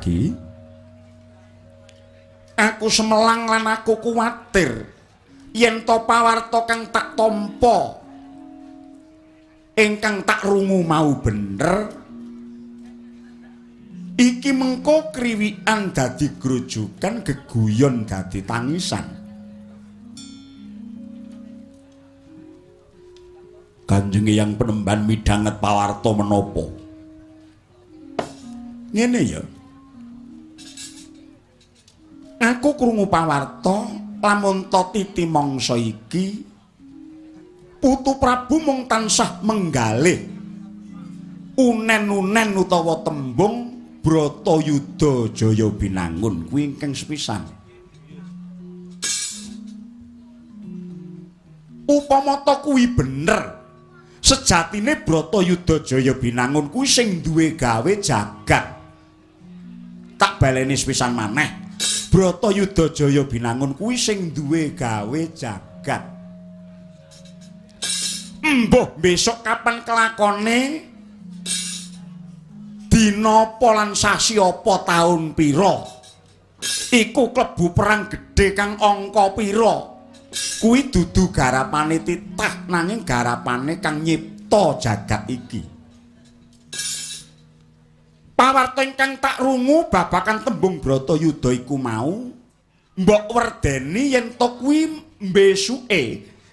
Satyaki. Aku semelang lan aku kuwatir yen to pawarta kang tak tampa ingkang tak rungu mau bener, iki mengko kriwikan dadi grojogan, geguyon dadi tangisan. Kanjeng Eyang Penemban midhanget pawarta menapa? Ngene ya. Aku krungu pawarta lamun ta titi mangsa iki Putu Prabu mung tansah menggalih unen-unen utawa tembung Bratayuda Jaya Binangun kuwi ingkang sepisan. Upama ta kuwi bener, sejatine Bratayuda Jaya Binangun kuwi sing duwe gawe jagat. Tak baleni sepisan maneh. Bratayuda Jaya Binangun kuwi sing duwe gawe jagat. Embuh besok kapan kelakone, dina apa lan sasi apa taun pira, iku klebu perang gedhe kang angka pira, kuwi dudu garapane titah nanging garapane kang nyipta jagat iki. Pawarta ingkang tak rungu babakan tembung Bratayuda iku mau mbok werdeni yen to kuwi mbesuke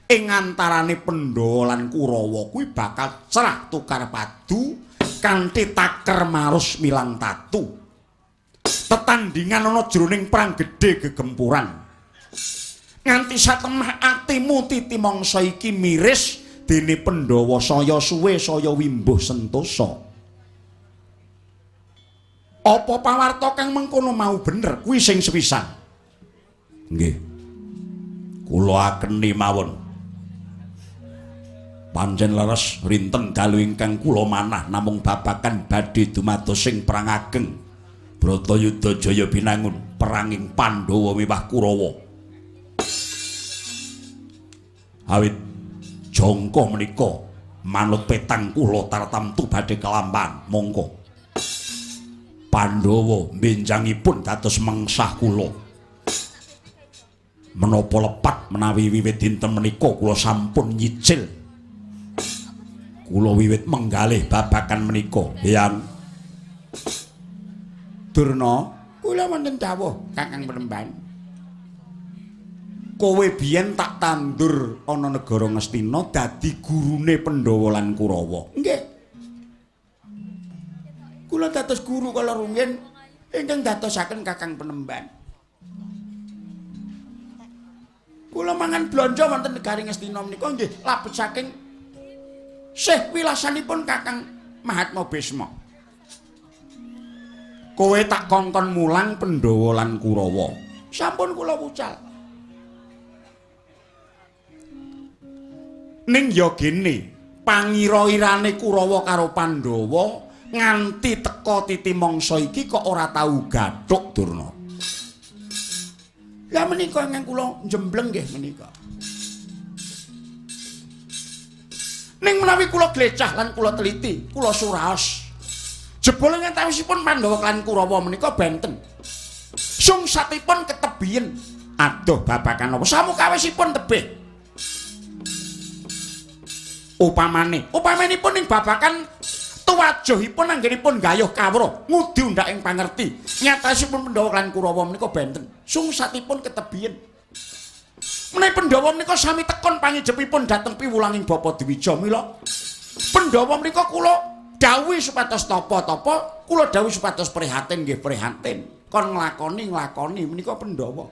ing antarane Pandhawa lan Kurawa kuwi bakal cerah tukar padu kanthi taker marus milang tatu. Tetandingan ana jroning perang gedhe gegempuran. Nganti satemah atimu titi mangsa iki miris dene Pandhawa saya suwe saya wimbuh sentosa. Apa pawarta kang mengkono mau bener kuwi sing sepisan? Nggih. Kula akeni mawon. Pancen leres rinten dalu ingkang kula manah namung babakan badhe dumados sing perang ageng Bratayuda Jaya Binangun peranging Pandhawa miwah Kurawa. Awit jangka menika manut petang kula tartamtu badhe kelampahan mongko Pandhawa benjangipun dados mengsah kula. Menapa lepat menawi wiwit dinten menika kula sampun nyicil. Kula wiwit menggalih babakan menika. Eyang Durna, kula wonten dawuh Kakang Penemban. Kowe biyen tak tandur ana negara Ngastina dadi gurune Pandhawa lan Kurawa. Nggih. Kula dados guru kala rumiyin ingkang dadosaken Kakang Penemban. Kula mangan blonjo wonten negari Ngastina menika nggih labet saking sih wilasanipun Kakang Mahatma Bisma. Kowe tak kongkon mulang Pandhawa lan Kurawa. Sampun kula wucal. Ning ya gene, pangira-irane Kurawa karo Pandhawa nganti teka titi mangsa iki kok ora tau gathuk Durna. Lah menika ingkang kula njembleng nggih menika. Ning menawi kula glecah lan kula teliti, kula suraos. Jebule ngetawisipun Pandhawa lan Kurawa menika benten. Sungsatipun ketebiyen. Aduh babakan apa samukawisipun tebih. Upamane, upamanipun ing babakan tuwajuhipun anggenipun gayuh kawruh ngudi undhak ing pangerti. Nyatasipun Pandhawa lan Kurawa menika benten. Sungsatipun ketebiyen. Menawi Pandhawa menika sami tekon pangijepipun dhateng piwulanging Bapa Dwija mila Pandhawa menika kula dawuhi supados tapa-tapa, kula dawuhi supados prihatin nggih prihatin. Kon nglakoni menika Pandhawa.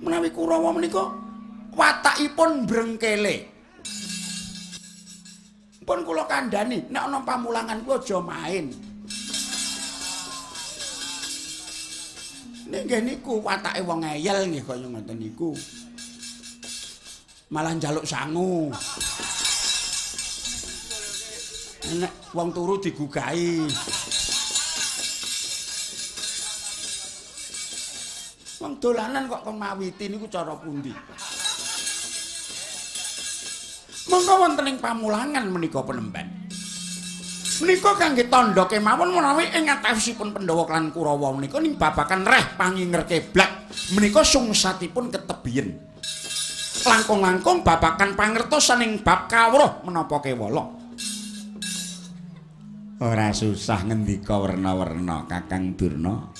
Menawi Kurawa menika watakipun brengkele. Pun kula kandhani nek ana pamulangan kuwi aja main. Nek nggih niku watake wong ngeyel nggih kaya ngoten niku. Malah njaluk sangu. Nek wong turu digugahi. Wong dolanan kok kon mawiti niku cara pundi? Monggo wonten ing pamulangan menika Penemban. Menika kangge tandha kemawon menawi ing atalisipun Pandhawa lan Kurawa menika ning babagan reh panginger kiblat menika sungsatipun ketebiyen. Langkung-langkung babagan pangertosan ing bab kawruh menapa kewala. Ora susah ngendika werna-werna Kakang Durna.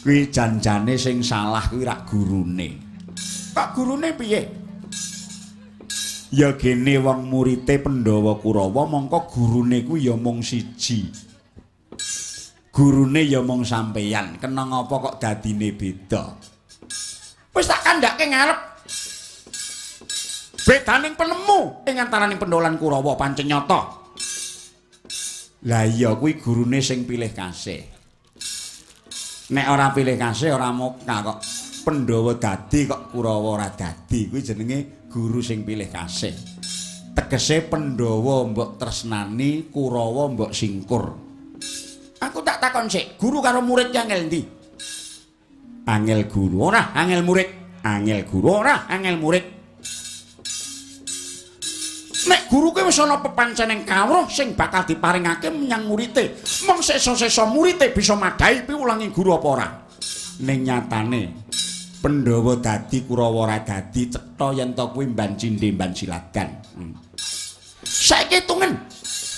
Kuwi janjane sing salah kuwi rak gurune. Kok gurune piye? Ya gene wong murite Pandhawa Kurawa mongko gurune kuwi ya mung siji. Gurune ya mung sampeyan, kena ngapa kok dadine beda? Wis tak kandhake ngarep. Bedaning penemu ing antaraning Pandhawa lan Kurawa pancen nyata. Lah iya kuwi gurune sing pilih kasih. Nek ora pilih kasih ora moka kok Pandhawa dadi kok Kurawa ora dadi. Kuwi jenenge guru sing pilih kasih. Tegese Pandhawa mbok tresnani, Kurawa mbok singkur. Aku tak takon sik, guru karo murid ki angel ndi? Angel guru ora, angel murid. Angel guru ora, angel murid. Nek guru kuwi wis ana pepancening kawruh sing bakal diparingake menyang murite, mong sesa-sesa murite bisa madhahi piwulangi guru apa ora? Ning nyatane Pandhawa dadi Kurawa ora dadi, cetha yen to kuwi mban cindhe mban siladan. Saiki tungen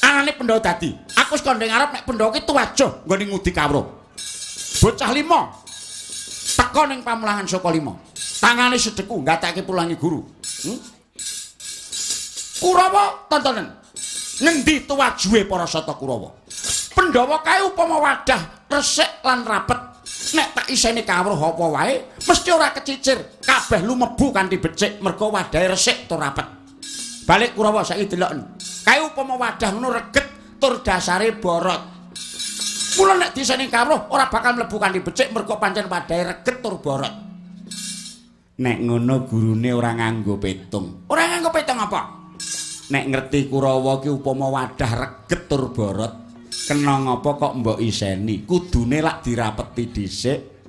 anane Pandhawa dadi. Aku wis kandha ngarep nek Pandhawa ki tuwajuh nggone ngudi kawruh. Bocah lima teka ning pamulangan saka lima. Tangane sedeku nggatake pulangi guru. Kurawa tontonen. Ngendi tuwajuhe para sata Kurawa? Pandhawa kae upama wadah resik lan rapet. Nek tak iseni kawruh apa wae mesti ora kecicir, kabeh lumebu kanthi becik mergo wadahe resik tur rapet. Balik Kurawa saiki deloken. Kae upama wadah ngono reget tur dasare borot. Mula nek diseni kawruh ora bakal mlebu kanthi becik mergo pancen wadahe reget tur borot. Nek ngono gurune ora nganggo petung. Ora nganggo petung apa? Nek ngerti Kurawa ki upama wadah reget tur borot, kena ngapa kok mbok iseni? Kudune lak dirapeti dhisik,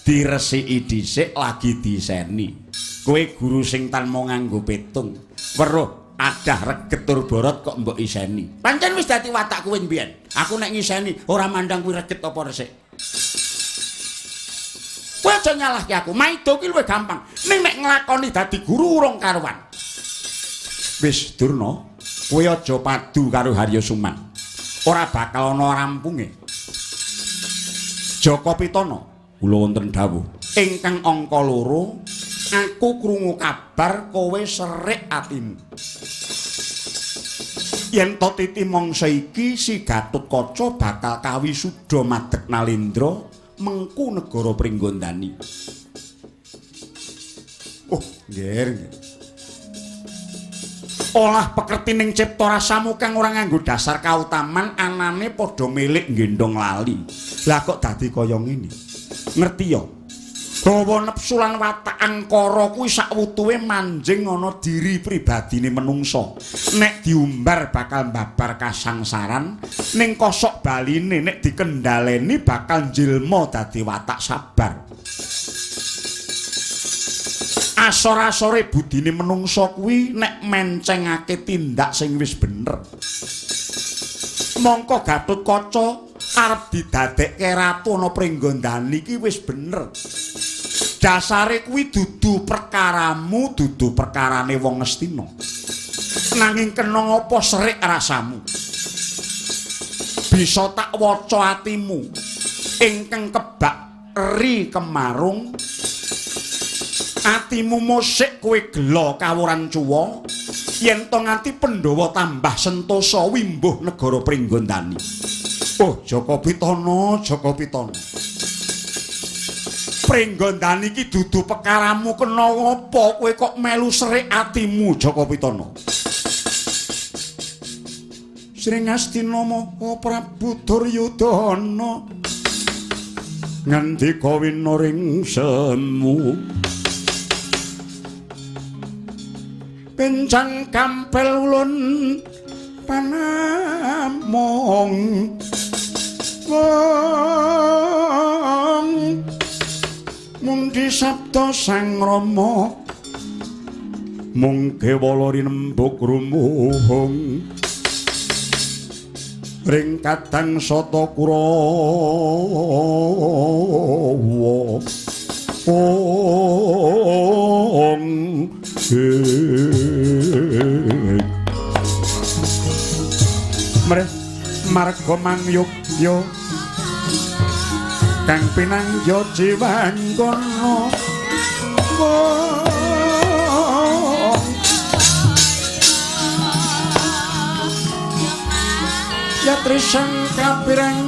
diresiki dhisik lagi diiseni. Kowe guru sing tanpa nganggo petung, weruh adah reget tur borot kok mbok iseni. Pancen wis dadi watak kowe mbiyen. Aku nek ngiseni ora mandang kuwi reget apa resik. Kowe aja nyalahke aku, maido ki luwih gampang. Ning nek nglakoni dadi guru urung karuan. Wis Durna, kowe aja padu karo Harya Suman. Ora bakal ana rampunge. Jaka Pitana, kula wonten dawuh. Ingkang angka 2, aku krungu kabar kowe serik atimu. Yen to titi mangsa iki si Gatotkaca bakal kawisuda madeg Nalendra mengku negara Pringgondani. Oh, nggih. Olah pekerti ning cipta rasamu kang ora nganggo dasar kautaman anane padha milik nggendong lali. Lah kok dadi kaya ngene? Ngerti ya? Hawa nepsu lan watak angkara kuwi sakwutuhe manjing ana diri pribadine menungsa. Nek diumbar bakal mbabar kasangsaran, ning kosok baline nek dikendhaleni bakal njilma dadi watak sabar. Asor-asore budine menungsa kuwi nek mencengake tindak sing wis bener. Mongko Gatotkaca arep didadekke ratu ana Pringgondani iki wis bener. Dasare kuwi dudu perkaramu, dudu perkarane wong Ngastina. Nanging kena ngapa serik rasamu? Bisa tak waca atimu ingkang kebak ri kemarung. Atimu musik kowe gela kawuran cuwa yen to nganti Pandhawa tambah sentosa wimbuh negara Pringgondani. Oh Jaka Pitana, Jaka Pitana. Pringgondani iki dudu pekaramu, kena ngapa kowe kok melu serik atimu Jaka Pitana? Sri Ngastina Maha Prabu Duryudana ngandika winoring semu. Pencang kampel ulun panamong wong mung disabda Sang Rama mung kewala rinembug rumuhung. Ring kadang sata Kurawa. Ong mreh marga mangyogya kang pinangya jiwangkana. Yatri sang kapirang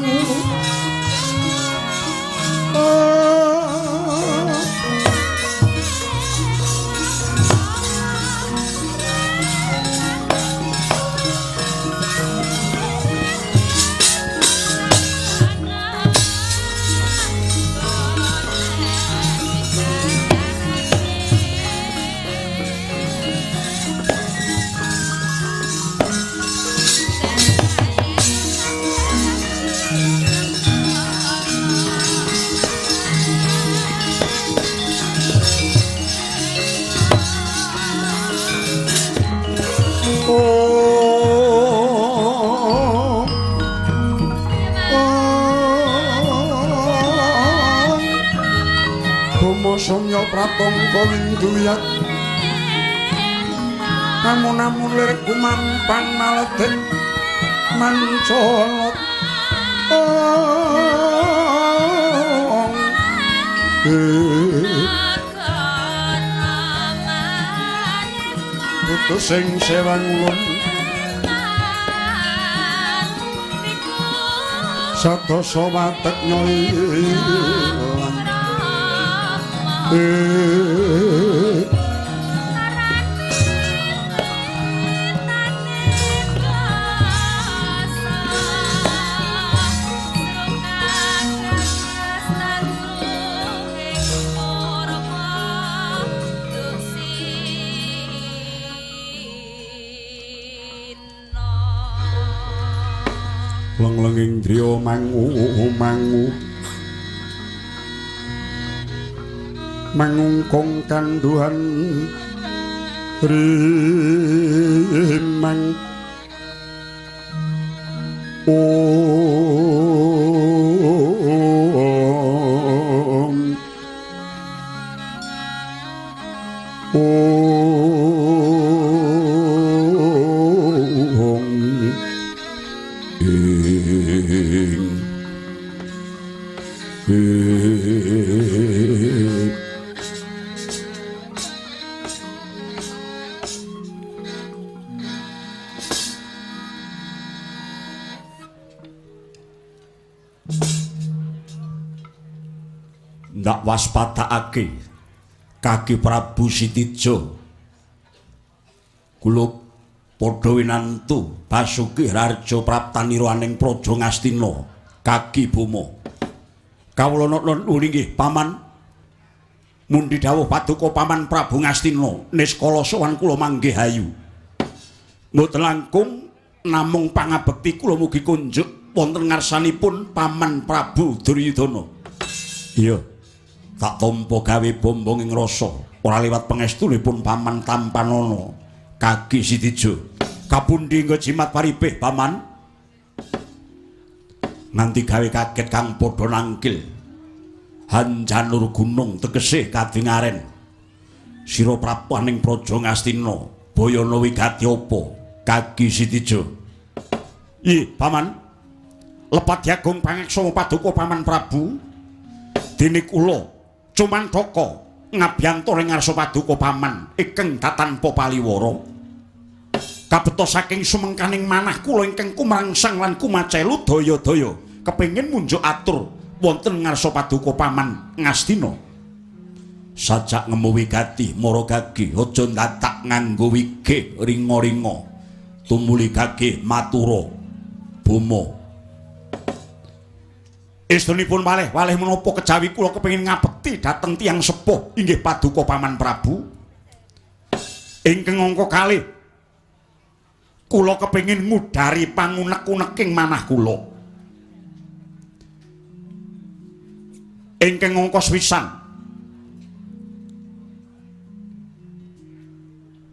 Somya pratangka winduyat namun-namun lir kumampang maledeng mancolot. Putu sing sewang ulun sadasa watek nyoilang. Leng-lenging driya mangu mangu mangungkung kanduhan rimang. Om Om ing ndak waspadakake Kaki Prabu Sitija. Kula padha winantu Basuki Raharja praptanira aning Praja Ngastina Kaki Boma. Kawula nuwun inggih Paman. Mundi dawuh paduka Paman Prabu Ngastina niskala sowan kula manggih hayu. Mboten langkung namung pangabekti kula mugi kunjuk wonten ngarsanipun Paman Prabu Duryudana. Iya. Tak tampa gawe bombong ing rasa ora liwat pangestunipun Paman Tampanana Kaki Sitija. Kapundi nggo jimat paripih Paman? Nganti gawe kaget kang padha nangkil. Hanjanur gunung tegese kadingaren. Sira prapaning Praja Ngastina bayana wigati apa Kaki Sitija? Ih, Paman. Lepat diagung pangeksa paduka Paman Prabu. Dene kula cumantaka ngabyantor ing ngarsa paduka Paman ingkang tatanpa paliwara. Kabeta saking sumengkaning manah kula ingkang kumrangsang lan kumacelu daya-daya kepengin munjuk atur wonten ngarsa paduka Paman Ngastina. Sajak ngemu wigati mara gage aja ndatak nganggo wigih ringa-ringa tumuli gage matura Boma. Estunipun waleh-waleh menapa kejawi kula kepengin ngabekti dhateng tiyang sepuh inggih paduka Paman Prabu. Ingkang angka kalih kula kepengin ngudari pangunek-uneking manah kula. Ingkang angka sepisan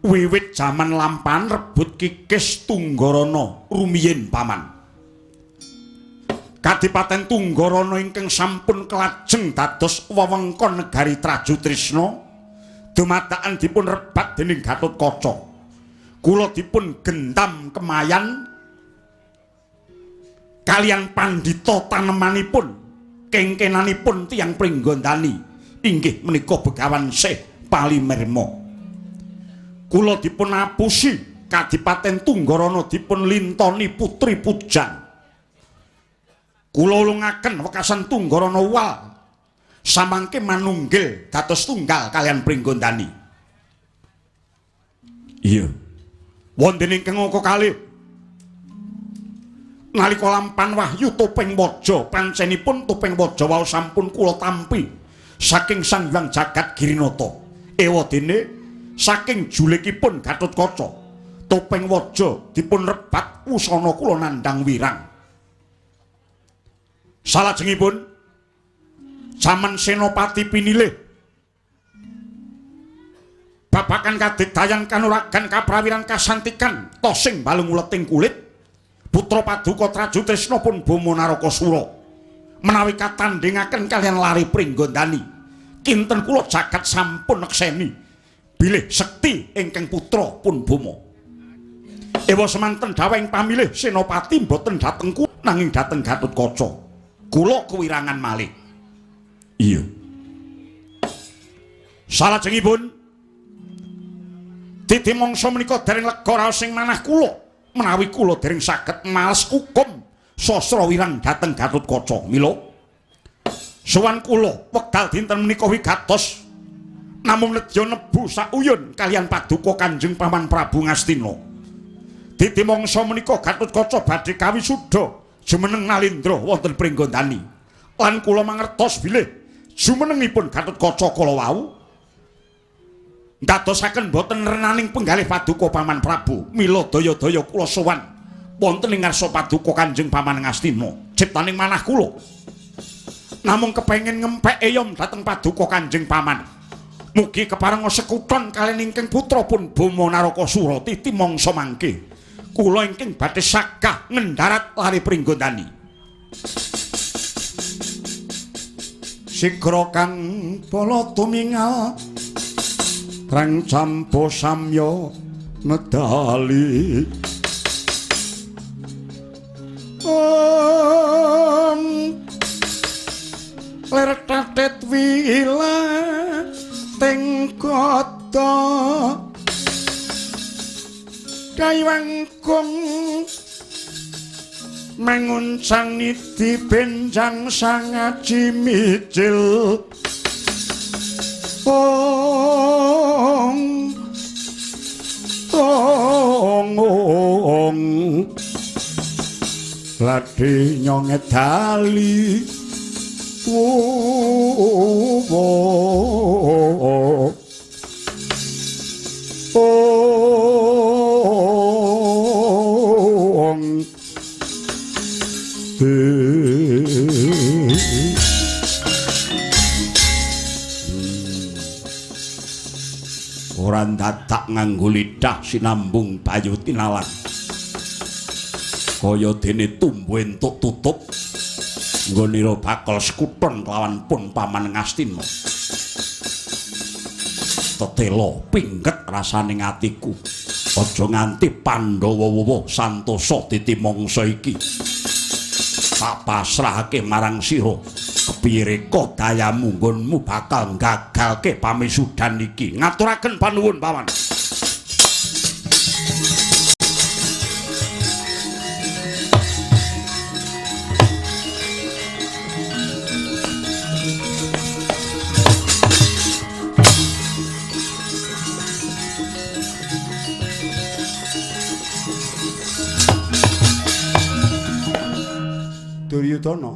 wiwit jaman lampahan rebut kikis Tunggarana rumiyin Paman. Kadipaten Tunggarana ingkang sampun kelajeng dados wewengkon negari Trajutrisna dumadakan dipun rebat dening Gatotkaca. Kula dipun gentam kemayan kalian pandhita tanemanipun kengkenanipun tiyang Pringgondani inggih menika Begawan Syekh Palimerma. Kula dipun apusi Kadipaten Tunggarana dipun lintoni putri Pujan. Kula ulungaken wekasan Tunggarana wal samangke manunggil dados tunggal kalian Pringgondani. Iya. Wonten ingkang angka kalih nalika lampan wahyu topeng waja pancenipun topeng waja wau sampun kula tampi saking Sang Hyang Jagat Girinata. Ewadene saking julikipun Gatotkaca topeng waja dipun rebat wusana kula nandhang wirang. Salajengipun jaman Senopati pinilih babakan kadigdayan kanuragan kaprawiran kasantikan tosing balung uleting kulit putra paduka Trajutrisna pun Boma Narakasura menawi katandhingaken kalian lari Pringgondani kinten kula jagat sampun nekseni bilih sekti ingkang putra pun Boma. Ewa semanten dawuhing pamilih Senopati mboten dhateng kula nanging dhateng Gatotkaca. Kula kewirangan malih. Iya. Salajengipun titi mangsa menika dereng lega raos ing manah kula menawi kula dereng saged males hukum sastra wirang dhateng Gatotkaca. Mila sowan kula wekdal dinten menika wigatos namung nedya nebu sauyun kalian paduka Kanjeng Paman Prabu Ngastina. Titi mangsa menika Gatotkaca badhe kawisuda jumeneng Nalindra wonten Pringgondani. Lan kula mangertos bilih jumenengipun Gatotkaca kala wau ndadosaken boten renaning penggalih paduka Paman Prabu. Mila daya-daya kula sowan wonten ing ngarsa paduka Kanjeng Paman Ngastina ciptaning manah kula. Namung kepengin ngempek eyom dhateng paduka Kanjeng Paman. Mugi keparenga sekuton kaliyan ingkang putra pun Boma Narakasura titi mangsa mangke. Kula ingkang badhe sagah ngendharat lari Pringgondani. Sigra kang bala tumingal trang campo samya medali. Om ler tatet wila teng kota Kaiwangkung manguncang niti benjang sangaji mijil. Ong ong ong ladi nyongedali wo ong Ora dadak nganggo lidah sinambung bayu tinalan kaya dene tumbu entuk tutup nggonira bakal sekuton kelawan pun Paman Ngastina. Tetela pingget rasane atiku aja nganti Pandhawa wuwuh santosa titi mangsa iki. Tak pasrahake marang sira kepiye reka dayamu nggonmu bakal gagalke pamisudan iki. Ngaturaken panuwun Paman. Duryudana,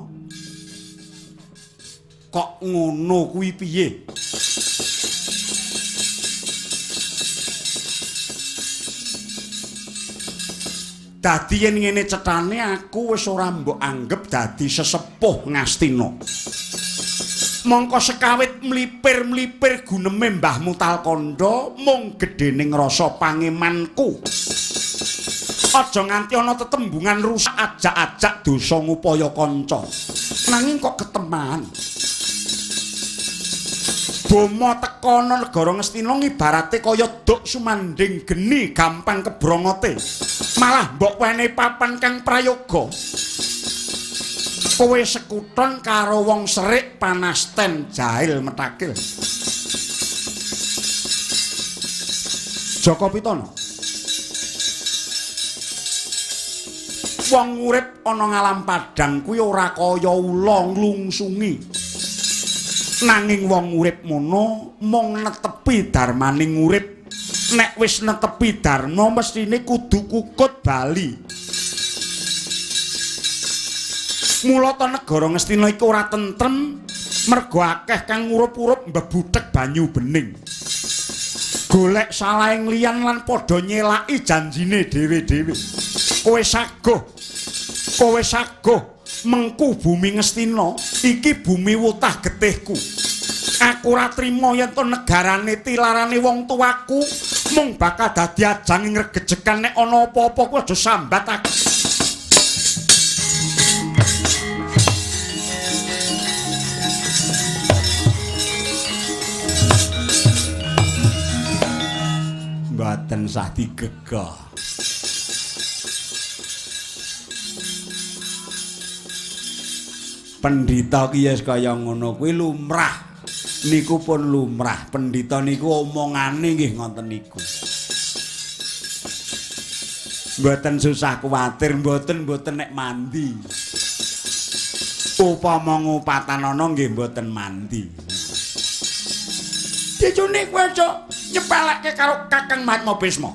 kok ngono kuwi piye? Dadi yen ngene cethane aku wis ora mbok anggep dadi sesepuh Ngastina. Mongko sekawit mlipir-mlipir guneme Mbah Mutalkandha mung gedhening rasa pangemanku. Aja nganti ana tetembungan rusak ajak-ajak dosa ngupaya kanca. Nanging kok keteman. Boma teka ana negara Ngastina ngibarate kaya duk sumandhing geni gampang kebrongote. Malah mbok wenehi papan kang prayoga. Kowe sekuton karo wong serik panasten jahil metakil. Jaka Pitana. Wong urip ana ngalam padhang kuwi ora kaya ula nglungsungi. Nanging wong urip mono mung netepi darmaning urip. Nek wis netepi dharma mestine kudu kukut bali. Mula ta negara Ngastina iki ora tentrem mergo akeh kang ngurup-urup mbebuthek banyu bening. Golek salahing liyan lan padha nyelaki janjine dhewe-dhewe. Kowe saguh mengku bumi Ngastina, iki bumi wutah getihku. Aku ora trima yen to negarane tilarane wong tuaku mung bakal dadi ajang ing regejekan nek ana apa-apa kuwi aja sambat aku. Mboten sah digegah. Pendhita ki ya kaya ngono kuwi lumrah. Niku pun lumrah. Pendhita niku omongane nggih ngoten niku. Mboten susah kuwatir, mboten nek mandi. Upama ngupatanana nggih mboten mandi. Dicune kowe aja nyepelekke karo Kakang Mahatma Bisma.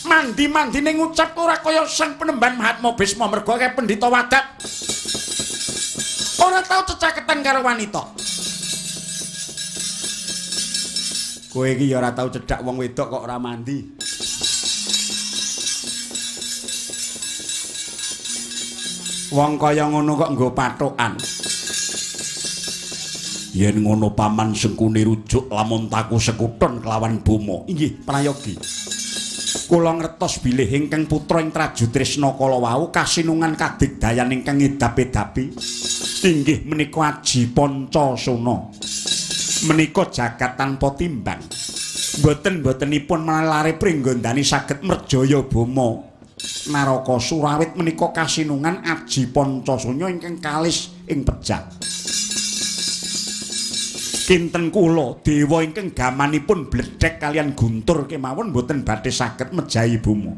Mandi-mandine ngucap ora kaya sang penemban Mahatma Bisma mergo akeh pendhita wadat. Ora tau cecaketan karo wanita. Kowe iki ya ora tau cedhak wong wedok kok ora mandi. Wong kaya ngono kok nggo pathokan. Yen ngono paman Sengkuni rujuk lamun taku sekuton kelawan Boma. Inggih, prayogi. Kula ngertos bilih ingkang putra ing Trajutrisna kala wau kasinungan kadigdayan ingkang ngedap-edapi. Inggih menika Aji Pancasona. Menika jagat tanpa timbang. Mboten-mbotenipun malare pringgondani saged merjaya Boma. Narakasura awit menika kasinungan Aji Pancasona ingkang kalis ing pejah. Kinten kula dewa ingkang gamanipun bledhek kaliyan guntur kemawon mboten badhe saged mejahi Boma.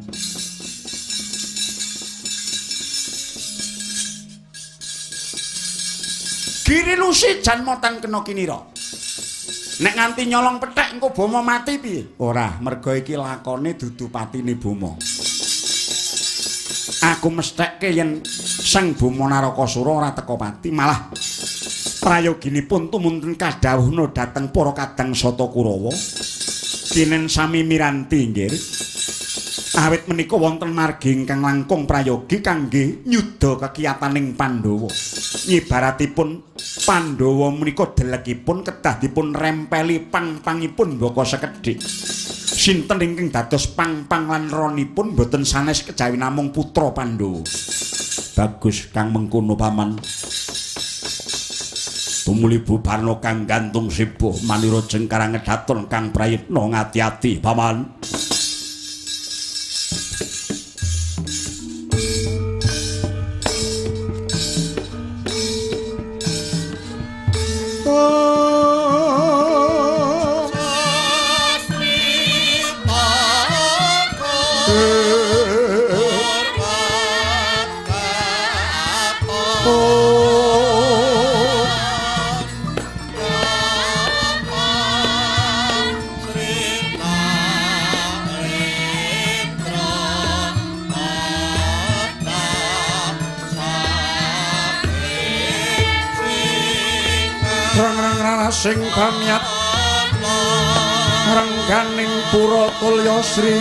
Girilusi janma tan kena kinira. Nek nganti nyolong pethek engko Boma mati piye? Ora, merga iki lakone dudu patine Boma. Aku mesthekke yen Sang Boma Narakasura ora teka pati, malah prayoginipun tumunten kadhawuhna dhateng para kadang Sata Kurawa. Kinen sami miranti nggih. Awit menika wonten margi ingkang langkung prayogi kangge nyuda kekiyataning Pandhawa. Nyibaratipun Pandhawa menika delekipun kedah dipun rempeli pang-pangipun mbaka sekedhik. Sinten ingkang dados pang-pang lan ronipun boten sanes kejawi namung putra Pandhawa. Bagus kang mengkono paman. Tumuli bubarna kang gantung sibuh manira jengkarang ngedaton kang prayitna ngati-ati paman. Sing pamyat rengganing pura tulya sri